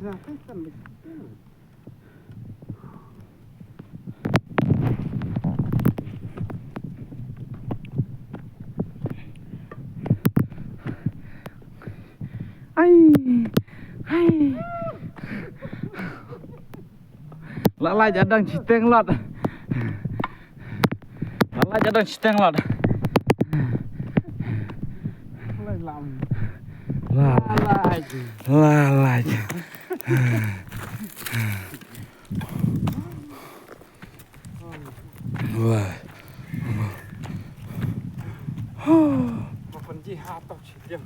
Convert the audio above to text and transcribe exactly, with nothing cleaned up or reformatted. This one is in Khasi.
Ai. Ai. La lai ja dang shiteng lot. La lai ja dang shiteng lot. Lai lam. La lai. La lai. Wah. Mapan ji ha tok shiteng.